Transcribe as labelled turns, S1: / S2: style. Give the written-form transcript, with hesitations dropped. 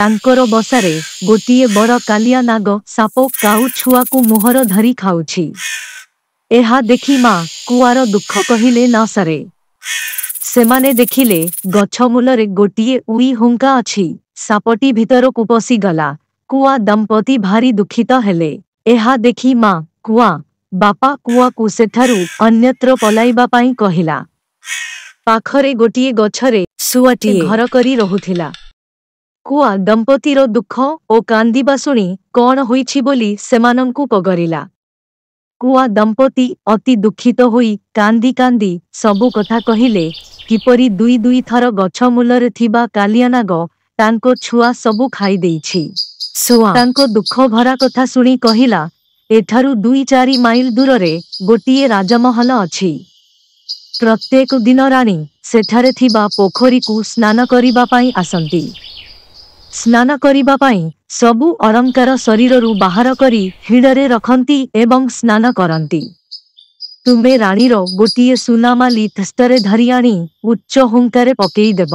S1: ତାଙ୍କର ବସାରେ ଗୋଟିଏ ବଡ଼ କାଲିଆ ନାଗ ସାପ କାଉ ଛୁଆକୁ ମୁହଁର ଧରି ଖାଉଛି। ଏହା ଦେଖି ମା କୁଆର ଦୁଃଖ କହିଲେ ନ ସରେ। ସେମାନେ ଦେଖିଲେ ଗଛ ମୂଳରେ ଗୋଟିଏ ଉଇ ହୁଙ୍କା ଅଛି। ସାପଟି ଭିତରକୁ ପଶିଗଲା। କୁଆ ଦମ୍ପତି ଭାରି ଦୁଃଖିତ ହେଲେ। ଏହା ଦେଖି ମା କୁଆ ବାପା କୁଆକୁ ସେଠାରୁ ଅନ୍ୟତ୍ର ପଲାଇବା ପାଇଁ କହିଲା। ପାଖରେ ଗୋଟିଏ ଗଛରେ
S2: ଶୁଆଟିଏ
S1: ଘର କରି ରହୁଥିଲା। କୁଆ ଦମ୍ପତିର ଦୁଃଖ ଓ କାନ୍ଦିବା ଶୁଣି କଣ ହୋଇଛି ବୋଲି ସେମାନଙ୍କୁ ପଗରିଲା। କୁଆ ଦମ୍ପତି ଅତି ଦୁଃଖିତ ହୋଇ କାନ୍ଦି କାନ୍ଦି ସବୁ କଥା କହିଲେ, କିପରି ଦୁଇ ଦୁଇ ଥର ଗଛ ମୂଳରେ ଥିବା କାଲିଆନାଗ ତାଙ୍କ ଛୁଆ ସବୁ ଖାଇ ଦେଇଛି।
S2: ଶୁଆ
S1: ତାଙ୍କ ଦୁଃଖ ଭରା କଥା ଶୁଣି କହିଲା, ଏଠାରୁ 2-4 ମାଇଲ ଦୂରରେ ଗୋଟିଏ ରାଜମହଲ ଅଛି। ପ୍ରତ୍ୟେକ ଦିନ ରାଣୀ ସେଠାରେ ଥିବା ପୋଖରୀକୁ ସ୍ନାନ କରିବା ପାଇଁ ଆସନ୍ତି। ସ୍ନାନ କରିବା ପାଇଁ ସବୁ ଅଳଙ୍କାର ଶରୀରରୁ ବାହାର କରି ହିଡ଼ରେ ରଖନ୍ତି ଏବଂ ସ୍ନାନ କରନ୍ତି। ତୁମେ ରାଣୀର ଗୋଟିଏ ସୁନାମାଲି ଥଷ୍ଟରେ ଧରି ଆଣି ଉଚ୍ଚ ହୁଙ୍କାରେ ପକେଇଦେବ।